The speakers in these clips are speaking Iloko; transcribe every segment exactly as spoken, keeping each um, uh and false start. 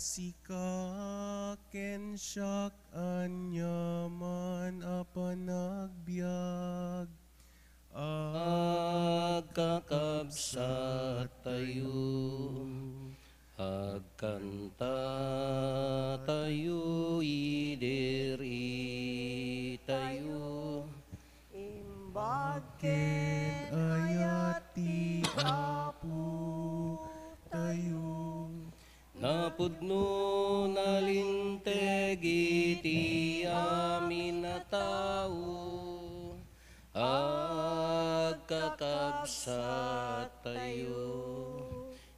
Sika ken siak aniaman a panagbiag. Agkakabsattayo, agkantatayo, idiritayo. Imbag ken ayat ti Apo tayo. Napudno, nalinteg iti amin a tao, agkakabsattayo.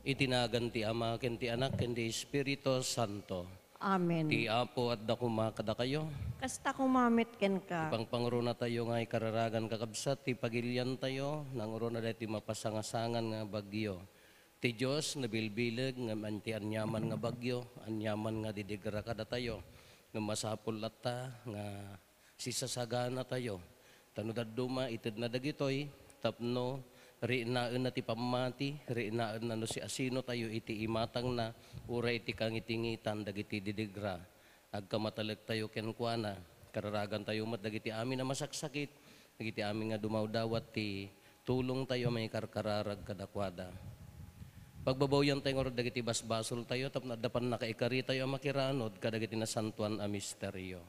Iti nagan ti Ama, ken ti Anak, ken ti Espiritu Santo. Amen. Ti Apo adda koma kadakayo. Kasta koma met kenka. Ipangpangrunatayo nga ikararagan, kakabsat, ti pagiliantayo, nangruna daytoy mapasangasangan nga bagyo. Ti Dios nabilbileg ngem ti aniaman nga bagyo, aniaman nga didigra kadatayo. Ngem masapul latta nga sisasaganatayo. Ta no dadduma, itedna dagitoy tapno riknaenna ti pammati, riknaenna no siasinotayo iti imatangna, uray iti kangitingitan dagiti didigra. Agkamatalektayo kenkuana, kararagantayo met dagiti amin a masaksakit, dagiti amin nga dumawdawat ti tulongtayo a mangikarkararag kadakuada. Pagbabawiantayo ngarud dagiti basbasoltayo tapno adda pannakaikkaritayo a makiranud kadagiti nasantoan a misterio.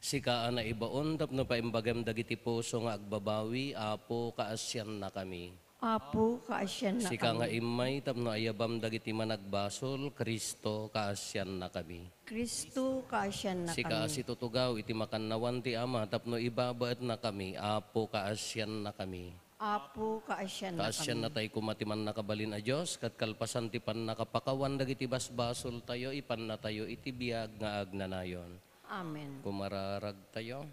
Sika a naibaon tapno paimbagem dagiti puso nga agbabawi, Apo, kaasiannakami. Apo, kaasiannakami. Sika nga immay tapno ayabam dagiti managbasol, Cristo, kaasiannakami. Cristo, kaasiannakami. Sika a situtugaw iti makannawan ti Ama tapno ibabaetnakami, Apo, kaasiannakami. Apo, kaasiannakami. Kaasiannatayo koma ti Mannakabalin a Dios, ket kalpasan ti pannakapakawan dagiti basbasoltayo, ipannatayo iti biag nga agnanayon. Amen. Kumararagtayo.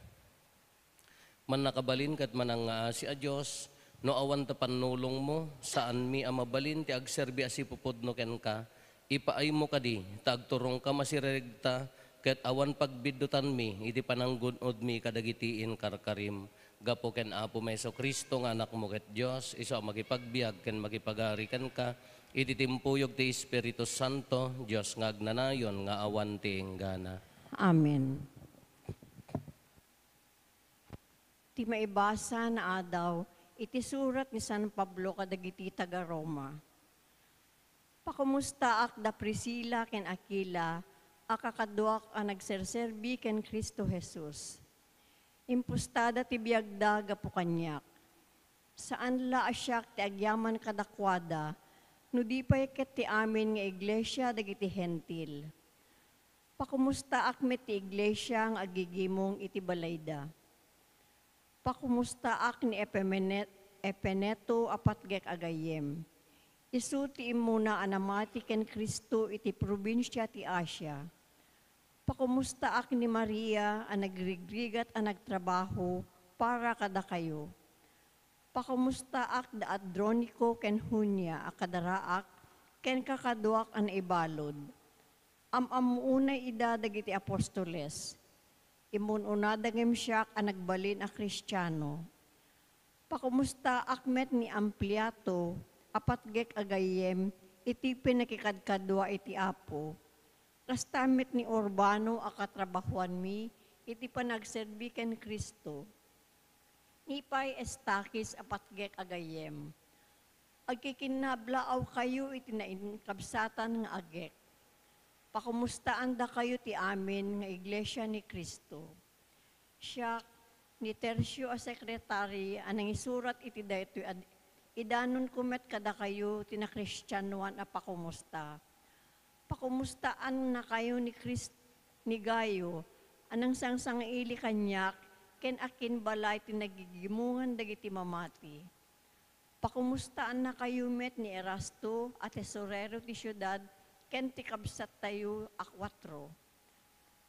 Mannakabalin ket manangngaasi a Dios, no awan ta pannulongmo, saanmi a mabalin ti agserbi a sipupudno kenka. Ipaaymo kadi, ta agturongka masiregta, ket awan pagbiddutanmi iti pananggun-odmi kadagiti inkarkarim. Gapu ken Apomi Jesu-Cristo nga Anakmo ket Dios, isu a makipagbiag ken makipagari kenka, iti timpuyog ti Espiritu Santo, Dios nga agnanayon nga awan ti inggana. Amen. Ti maibasa nga adaw iti surat ni San Pablo kadagiti taga-Roma. Pakomustaak da Priscila ken Aquila a kakaduak a nagserserbi ken Cristo Jesus. Impostada ti biagda gapu kaniak. Saan la a siak ti agyaman kadakuada, no di pay ket ti amin nga iglesia dagiti Hentil. Pakomustaak met ti iglesia nga aggigimong iti balayda. Pakomustaak ni Epimene-, Epeneto a patgek a gayyem. Isu ti immuna a namati ken Cristo iti probinsia ti Asia. Pakomustaak ni Maria a nagrigrigat a nagtrabaho para kadakayo. Pakomustaak da Andronico ken Junia a kadaraak ken kakaduak a naibalud. Am-ammo unay ida dagiti apostoles. Immun-unada ngem siak a nagbalin a Kristiano. Pakomustaak met ni Ampliato a patgek a gayyem iti pannakikadkadua iti Apo. Kasta met ni Urbano a katrabahoanmi iti panagserbi ken Cristo. Ni pay Estaquis a patgek a gayyem. Agkikinnaablaawkayo iti nainkabsatan nga agek. Pakomustaandakayo ti amin nga iglesia ni Cristo. Siak, ni Tercio a sekretari a nangisurat iti daytoy ad-, idanonko met kadakayo ti nakristianoan a pakomusta. Pakomustaannakayo ni Chris-, ni Gayo a nangsangsangaili kaniak ken akinbalay ti nagigimongan dagiti mamati. Pakomustaannakayo met ni Erasto a tesorero ti siudad ken ti kabsattayo a kuatro.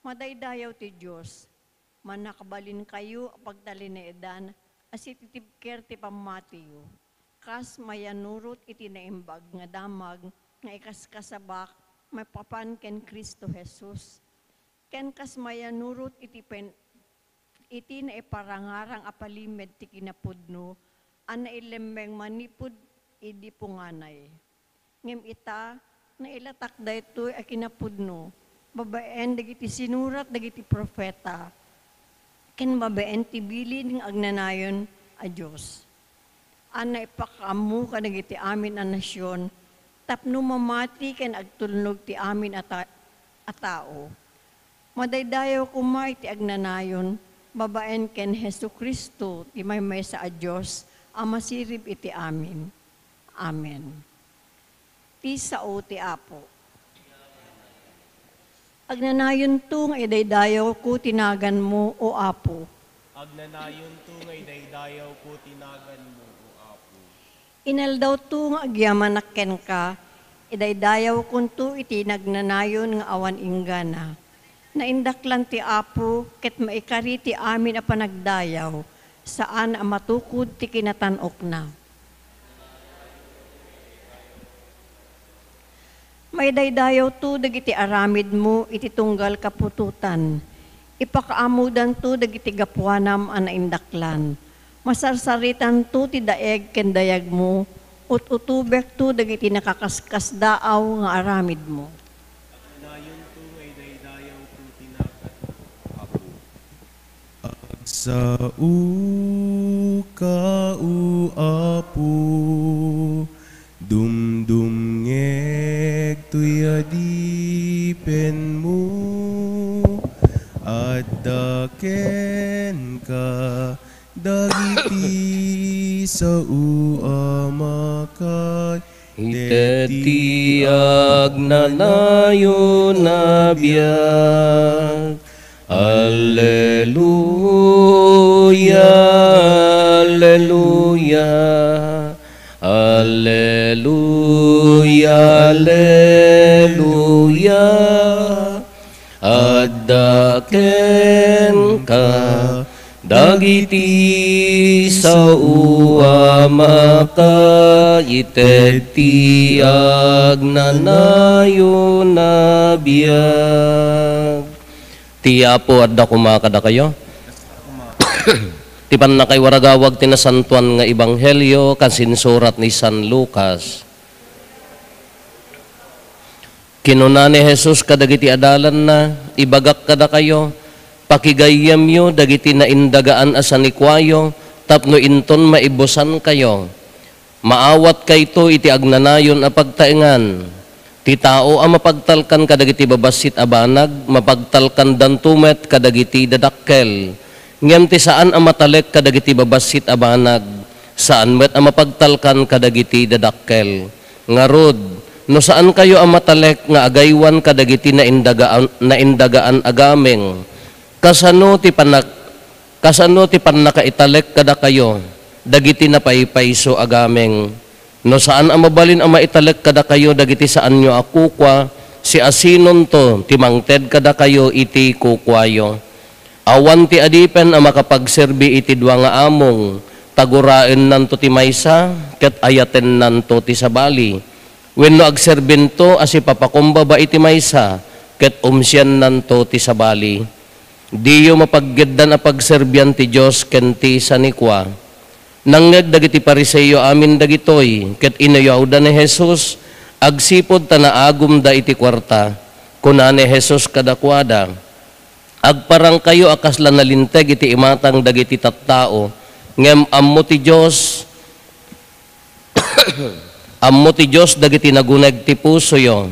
Madaydayaw ti Dios. Mannakabalinkayo a pagtalinaedan a sititibker ti pammatiyo, kas mayanurot iti naimbag nga damag nga ikaskasabak maipapan ken Cristo Jesus, ken kas mayanurot iti pen-, iti naiparangarang a palimed ti kinapudno a nailemmeng manipud idi punganay. Ngem ita, nailatak daytoy a kinapudno babaen dagiti sinurat dagiti profeta ken babaen ti bilin nga agnanayon a Dios. Ania ipakaammo kadagiti amin a nasion tapno mamati ken agtulnog ti amin a ta-, a tao. Madaydayaw koma iti agnanayon babaen ken Jesu-Cristo ti maymaysa a Dios a masirib iti amin. Amen. Ti sao ti Apo. Agnanayonto nga idaydayawko ti naganmo, O Apo. Agnanayonto nga idaydayawko ti naganmo, O Apo. Inaldawto nga agyamanak kenka, idaydayawkonto iti nagnanayon nga awan inggana. Naindaklan ti Apo ket maikari ti amin a panagdayaw, saan a matukod ti kinatan-okna. Maidaydayawto dagiti aramidmo iti tunggal kaputotan. Ipakaammodanto dagiti gapuanam a naindaklan. Masarsaritanto ti daeg ken dayagmo, ut-utobekto dagiti nakaskasdaaw nga aramidmo. Agnanayonto nga idaydayawko ti naganmo, Apo. Agsaoka, O Apo, dumdumngeg toy adipenmo, adda kenka dagiti sao a makaited ti agnanayon a biag. Alleluia, alleluia, alleluia, alleluia. Adda kenka dagiti sao a makaited ti agnanayon a biag. Ti Apo adda koma kadakayo. Ti pannakaiwaragawag ti nasantoan nga ebanghelio kas insurat ni San Lucas. Kinuna ni Jesus kadagiti adalanna, "Ibagak kadakayo, pakigayyemyo dagiti naindagaan a sanikuayo tapno inton maibusankayo. Maawatkayto iti agnanayon a pagtaengan. Ti tao a mapagtalkan kadagiti babassit a banag, mapagtalkandanto met kadagiti dadakkel. Ngem ti saan a matalek kadagiti babassit a banag, saan met a mapagtalkan kadagiti dadakkel. Ngarud, no saankayo a matalek nga agaywan kadagiti naindagaan, naindagaan a gameng, kasano ti panak-, kasano ti pannakaitalek kadakayo dagiti napaypayso a gameng? No saan a mabalin a maitalek kadakayo dagiti saanyo a kukua, siasinonto ti mangted kadakayo iti kukuayo? Awan ti adipen a makapagserbi iti dua nga among, ta guraennanto ti maysa ket ayatennanto ti sabali. Wenno agserbinto a sipapakumbaba iti maysa ket umsiennanto ti sabali. Diyo mapaggeddan a pagserbian ti Dios ken ti sanikua." Nangngeg dagiti Fariseo amin dagitoy, ket inuyawda ni Jesus agsipud ta naagumda iti kuarta. Kuna ni Jesus kadakuada, "Agparangkayo a kasla nalinteg iti imatang dagiti tattao, ngem ammo ti Dios, ammo ti Dios dagiti naguneg ti pusoyo,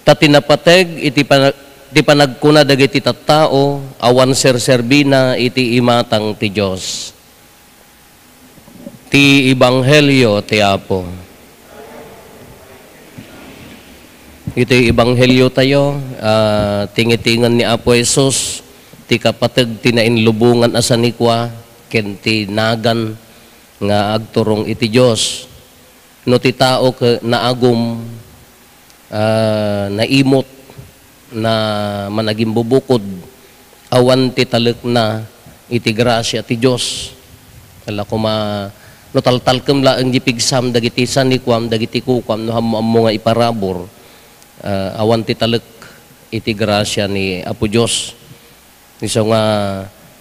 ta ti napateg iti pana-, ti panagkuna dagiti tattao, awan serserbina iti imatang ti Dios." Ti Ebanghelio ti Apo. Iti Ebanghelio tayo, ah, tingitingen ni Apo Jesus ti kapateg ti nainlubongan a sanikua ken ti nagan nga agturong iti Dios. No ti tao ket naagum, ah, naimot, na managimbubukod, awan ti talekna iti grasia ti Dios. Ala koma, no taltalkem laeng di pigsam dagiti sanikuam, dagiti kukuam, no ammo-ammo nga iparabur, ah, awan ti talek iti grasia ni Apo Dios. Isu nga,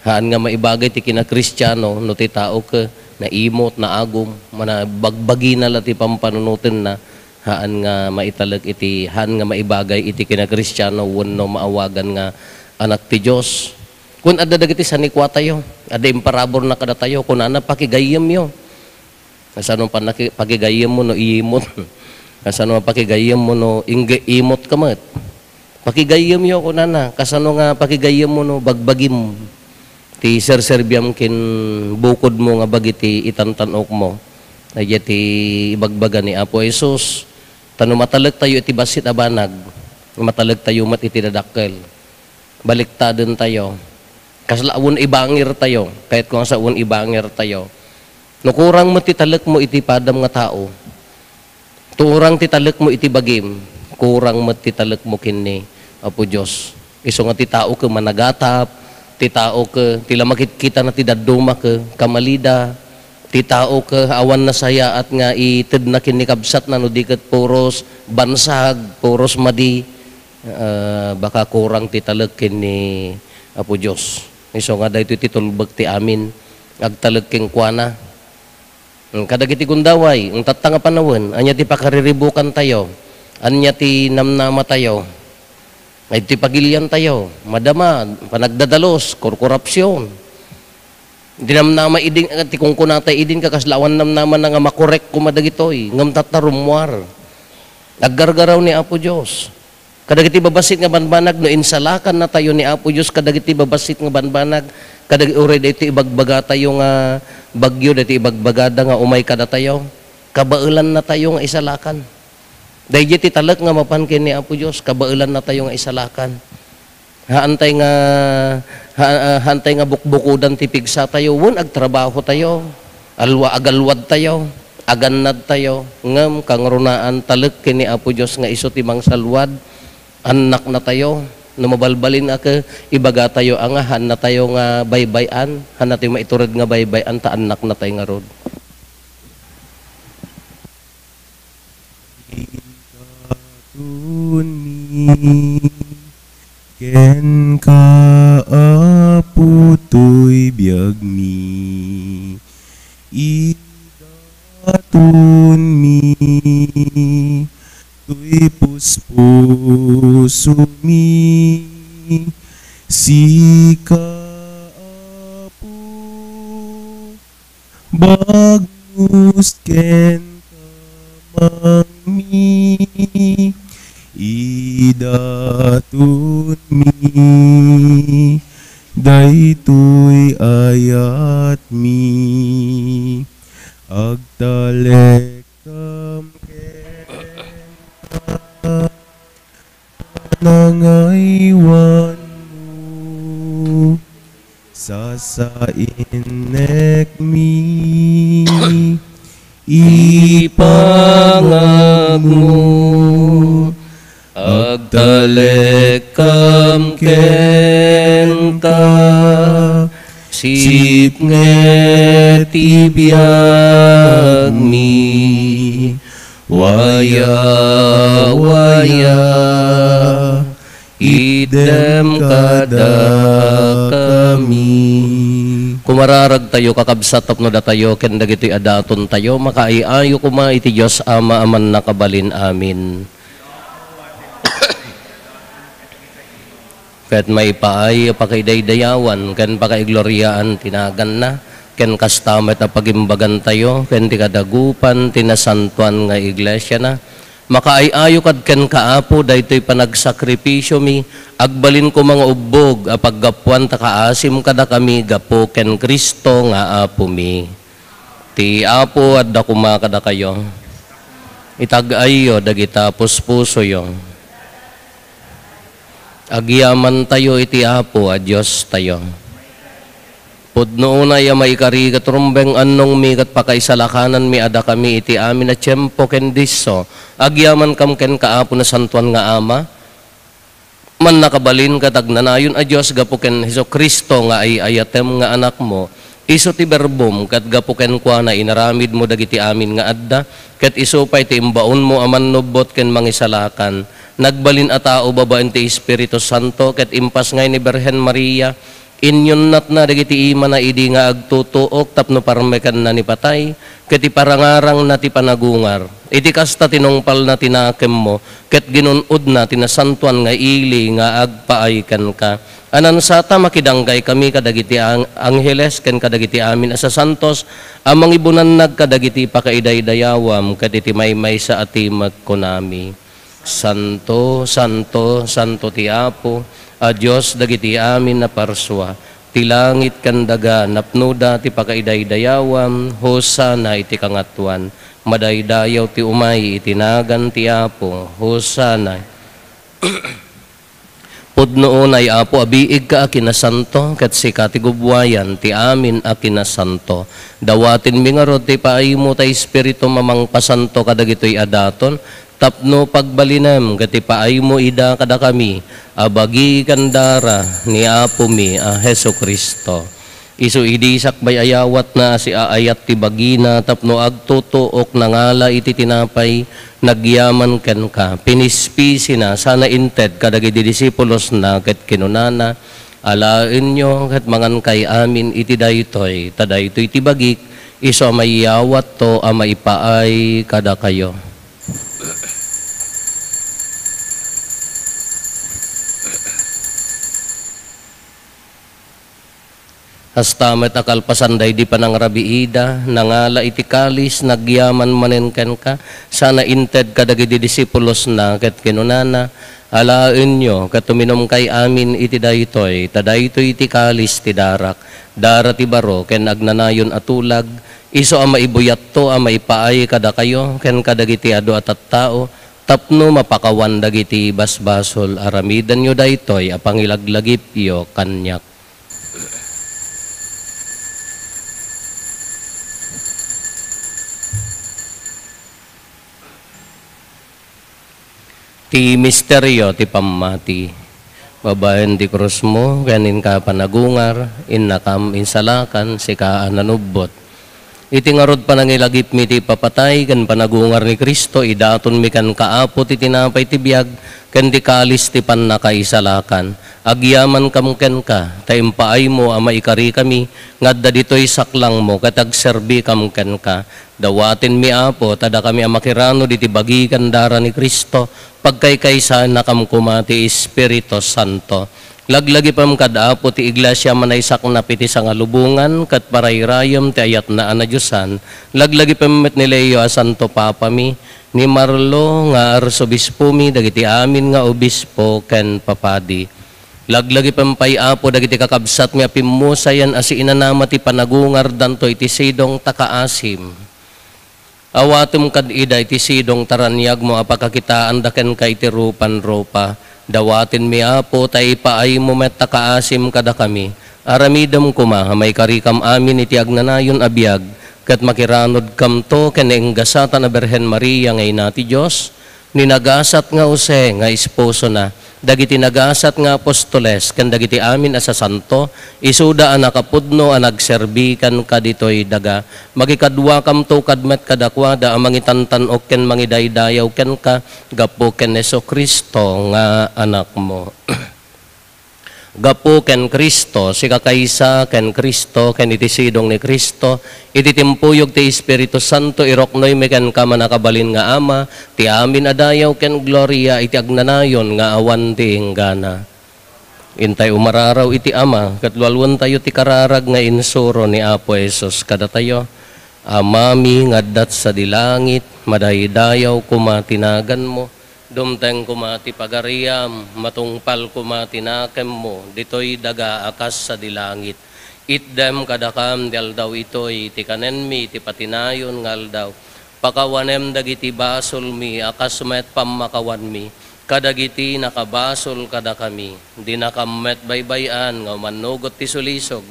haan nga maibagay ti kinakristiano, no ti tao ke-, naimot, naagum, mana-, bagbagina la ti pampanunotenna, haan nga maitalek iti, haan nga maibagay iti kinakristiano wenno maawagan nga anak ti Dios. Kun adda dagiti sanikuatayo, adda imparaburna kadatayo, kunana, "Pakigayyemyo." Kasano panaki-, pakigayyemmo no iimot? Kasano pakigayyemmo no ingge-, imot ka met? "Pakigayyemyo," kunana. "Kasano nga pakigayyemmo no bagbagim ti serserbiam ken bukodmo nga bagi ti itantan-okmo?" Daydiay ti ibagbaga ni Apo Jesus. Ta no matalektayo iti bassit a banag, matalektayo met iti dadakkel. Baliktadentayo. Kasla wen ibangirtayo. Kayatko nga sao wen ibangirtayo. No kurang met ti talekmo iti padam nga tao, kurang ti talekmo iti bagim, kurang met ti talekmo ken ni Apo Dios. Isu nga ti tao ket managatap, ti tao ket ti la makitkitana ti dadduma ket kamalida, ti tao ket awan nasayaat nga itedna ken ni kabsatna no di ket puros bansag, puros madi, ah, baka kurang ti talek ken ni Apo Dios. Isu nga daytoy ti tulbek ti amin, agtalek kenkuana. Kadagiti gundaway, tatta nga panawen, ania ti pakariribukantayo? Ania ti namnamatayo? Ay, ti pagiliantayo, madama, panagdadalus, korkorupsion. Ti namnama idin, ti kunkunata idin, kakasla awan namnamana nga makorek koma dagitoy, ngem tatta rummuar. Aggargaraw ni Apo Dios. Kadagiti babassit nga banbanag, no insalakannatayo ni Apo Dios kadagiti babassit nga banbanag, kadagiti uray daytoy ibagbagatayo nga bagyo, daytoy ibagbagada nga umay kadatayo, kabaelannatayo nga isalakan. Daydiay ti talek nga mapan ken ni Apo Dios, kabaelannatayo nga isalakan. Haantay nga, ha-, haantay nga bukbukodan ti pigsatayo, wen agtrabahotayo. Alwa-, agalwadtayo, agannadtayo, ngem kangrunaan talek ken ni Apo Dios nga isu ti mangsalwad, annaknatayo. No mabalbalin a ket ibagatayo a nga haannatayo nga baybay-an, haannatayo maitured nga baybay-an ta annaknatayo ngarud. Idatunmi kenka, Apo, toy biagmi. Idatunmi toy puspusomi. Sika, Apo, bagnos ken tamangmi, idatunmi daytoy ayatmi, agtalekkam kenka. Panangaywanmo, sasainnekmi, ipangagmo, agtalekkam kenka, sipnget ti biagmi, waya, waya, itdem kadakami. Kumararagtayo, kakabsat, tapno datayo ken dagitoy a datontayo, makaay-ayo koma iti Dios Ama a Mannakabalin. Amen. Ket maipaay a pakaidaydayawan ken pakaigloriaan ti naganna, ken kasta met a pagimbagantayo ken ti kadagupan ti nasantoan nga iglesiana. Makaay-ayo kad kenka, Apo, daytoy panagsakripisiomi, agbalin koma nga ubbog a paggapuan ta kaasim kadakami gapu ken Cristo nga Apomi. Ti Apo adda koma kadakayo. Itag-ayyo dagita puspusoyo. Agyamantayo iti Apo a Diostayo. Pudno unay a maikari ket rumbeng annongmi ket pakaisalakananmi a dakami iti amin a tiempo ken disso. Agyamankam kenka, Apo, nasantoan nga Ama, Mannakabalin ket agnanayon a Dios, gapu ken Jesu-Cristo nga ay-ayatem nga Anakmo, isu ti Berbom, ket gapu kenkuana inaramidmo dagiti amin nga adda, ket isu pay ti imbaonmo a mannubbot ken mangisalakan. Nagbalin a tao babaen ti Espiritu Santo, ket impasngay ni Birhen Maria, Inyunnatna dagiti imana idi nga agtutuok tapno parmekenna ni patay, ket iparangarangna ti panagungar. Iti kasta, tinungpalna ti nakemmo, ket ginun-odna ti nasantoan nga ili nga agpaay kenka. Anansata, makidanggay kami kadagiti ang-, angheles ken kadagiti amin a sasantos a mangibunannag kadagiti pakaidaydayawam ket iti maymaysa a timek, kunami: Santo, santo, santo ti Apo a Dios dagiti amin a parsua. Ti langit ken daga napnoda ti pakaidaydayawam. Hosanna iti kangatoan. Madaydayaw ti umay iti nagan ti Apo. Hosanna. Pudno unay, Apo, a biigka a kinasanto, ket sika ti gubbuayan ti amin a kinasanto. Dawatenmi ngarud ti paaymo ta Espiritum a mangpasanto kadagitoy a daton, tapno pagbalinem ket ipaaymo ida kadakami a bagi ken dara ni Apomi a Jesu-Cristo. Isu idi sakbay a yawatna a siaayat ti bagina tapno agtutuok, nangala iti tinapay, nagyaman kenka, pinispisina, sana inted kadagiti disipulosna ket kinunana: Alaenyo ket mangankay amin iti daytoy, ta daytoy ti bagik, isu a mayawatto a maipaay kadakayo. Kasta met a kalpasan daydi panangrabiida, nangala iti kalis, nagyaman manen kenka, sana inted kadagiti disipulosna ket kinunana: Alaenyo ket uminumkay amin iti daytoy, ta daytoy ti kalis ti darak, dara ti baro ken agnanayon a tulag, isu a maibuyatto a maipaay kadakayo ken kadagiti adu a tattao, tapno mapakawan dagiti basbasol. Aramidenyo daytoy a pangilaglagipyo kaniak. Ti misterio ti pammati. Babaen ti krusmo ken inka panagungar, innakam insalakan, sika a nanubbot. Iti ngarud panangilagipmi ti ipapatay ken panagungar ni Cristo, idatonmi kenka, Apo, ti tinapay ti biag ken ti kalis ti pannakaisalakan. Agyamankam kenka, ta impaaymo a maikarikami nga adda ditoy saklangmo ket agserbikam kenka. Dawatenmi, Apo, ta dakami a makiranod iti bagi ken dara ni Cristo, pagkaykaysaennakam koma ti Espiritu Santo. Laglagipem kad, Apo, ti iglesia a manaysaknap iti sangalubongan ket parayrayem ti ayatna a nadiosan. Laglagipem met ni Leo a Santo Papami, ni Marlo nga Arsobispomi, dagiti amin nga obispo ken papadi. Laglagipem pay, Apo, dagiti kakabsatmi a pimmusayen a siinanama ti panagungardanto iti sidong ta kaasim. Awatem kad ida iti sidong ta raniagmo a pakakitaanda kenka iti rupan-rupa. Dawatenmi, Apo, ta ipaaymo met ta kaasim kadakami. Aramidem koma a maikarikam amin iti agnanayon a biag, ket makiranodkamto ken nainggasatan a Birhen Maria nga Ina ti Dios, ni nagasat nga Jose nga esposona, dagiti nagasat nga apostoles, ken dagiti amin a sasanto, isuda a nakapudno a nagserbi kenka ditoy daga. Makikaduakamto kad met kadakuada a mangitantan-ok ken mangidaydayaw kenka, gapu ken Jesu-Cristo nga Anakmo. Gapu ken Cristo, sikakaysa ken Cristo, ken iti sidong ni Cristo, iti timpuyog ti Espiritu Santo, iruknoymi kenka, mannakabalin nga Ama, ti amin a dayaw ken gloria iti agnanayon nga awan ti inggana. Intay umararaw iti Ama, ket lualuentayo ti kararag nga insuro ni Apo Jesus kadatayo. Amami nga adda sadi langit, madaydayaw koma ti naganmo, dumteng koma ti pagariam, matungpal koma ti nakemmo, ditoy daga a kas sadi langit. Itdem kadakam ti aldaw itoy ti kanenmi ti patinayon nga aldaw. Pakawanem dagiti basolmi a kas met pammakawanmi kadagiti nakabasol kadakami. Dinakam met baybay-an nga umannugot ti sulisog.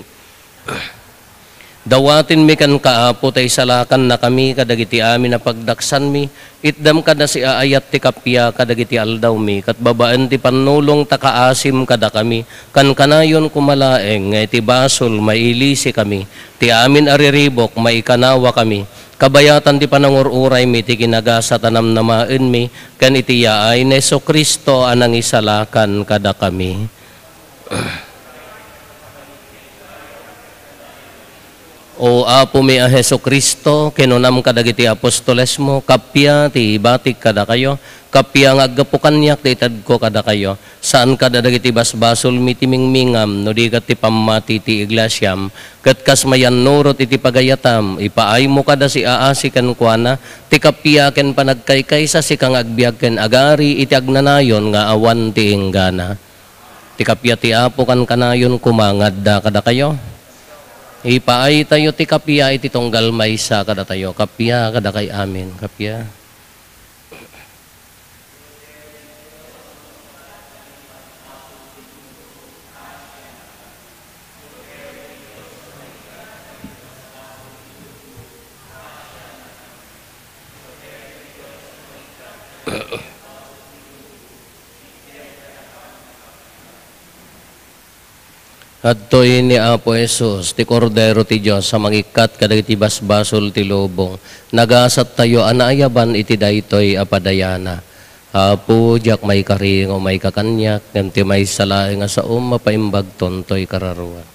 Dawatenmi kenka, Apo, ta isalakannakami kadagiti amin a pagdaksanmi. Itdem kada siaayat ti kappia kadagiti aldawmi, ket babaen ti pannulong ta kaasim kadakami. Kankanayon koma laeng nga iti basol, mailisikami. Ti amin a riribuk, maikanawakami. Kabayatan ti panangur-uraymi ti kinagasat a namnamaenmi, ken iti yaay ni Jesu-Cristo a nangisalakan kadakami. O Apomi a Jesu-Cristo, kinunam kadagiti apostolesmo, "Kappia ti ibatik kadakayo, kappia nga aggapu kaniak ti itedko kadakayo." Saan kada dagiti basbasolmi ti mingmingam, no di ket ti pammati ti iglesiam, ket kas mayannurot iti pagayatam, ipaaymo kada siaasi kenkuana ti kappia ken panagkaykaysa, sika nga agbiag ken agari iti agnanayon nga awan ti inggana. Ti kappia ti Apo kankanayon koma nga adda kadakayo. Ipaaytayo ti kappia iti tunggal maysa kadatayo. Kappia kadakay amin. Kappia. Adtoy ni Apo Jesus, ti Kordero ti Dios a mangikkat kadagiti basbasol ti lubong. Nagasattayo a naayaban iti daytoy a padayana. Apo, diak maikari nga umayka kaniak, ngem ti maysa laeng a saom mapaimbagton toy kararuan.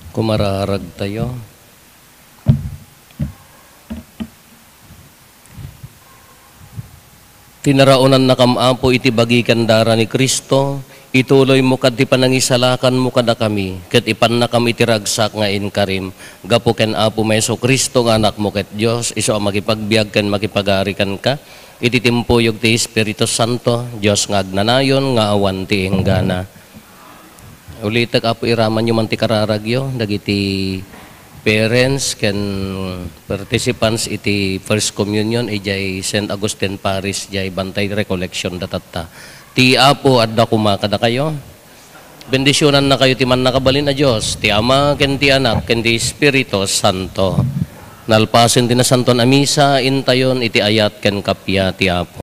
Kumararagtayo. Tinaraonannakam, Apo, iti bagi ken dara ni Cristo, ituloymo kad ti panangisalakanmo kadakami, ket ipannakam iti ragsak nga inkarim, gapu ken Apomi a Jesu-Cristo nga Anakmo ket Dios, isu a makipagbiag ken makipagari kenka, iti timpuyog ti Espiritu Santo, Dios nga agnanayon nga awan ti inggana. Ulitek, Apo, iramanyo man ti kararagyo dagiti parents ken participants iti First Communion idiay Saint Augustine Parish, diay bantay recollection da tatta. Ti Apo adda koma kadakayo. Bendisionannakayo ti mannakabalin a Dios, ti Ama, ken ti Anak, ken ti Espiritu Santo. Nalpasen ti Nasantoan a Misa, intayon iti ayat ken kappia ti Apo.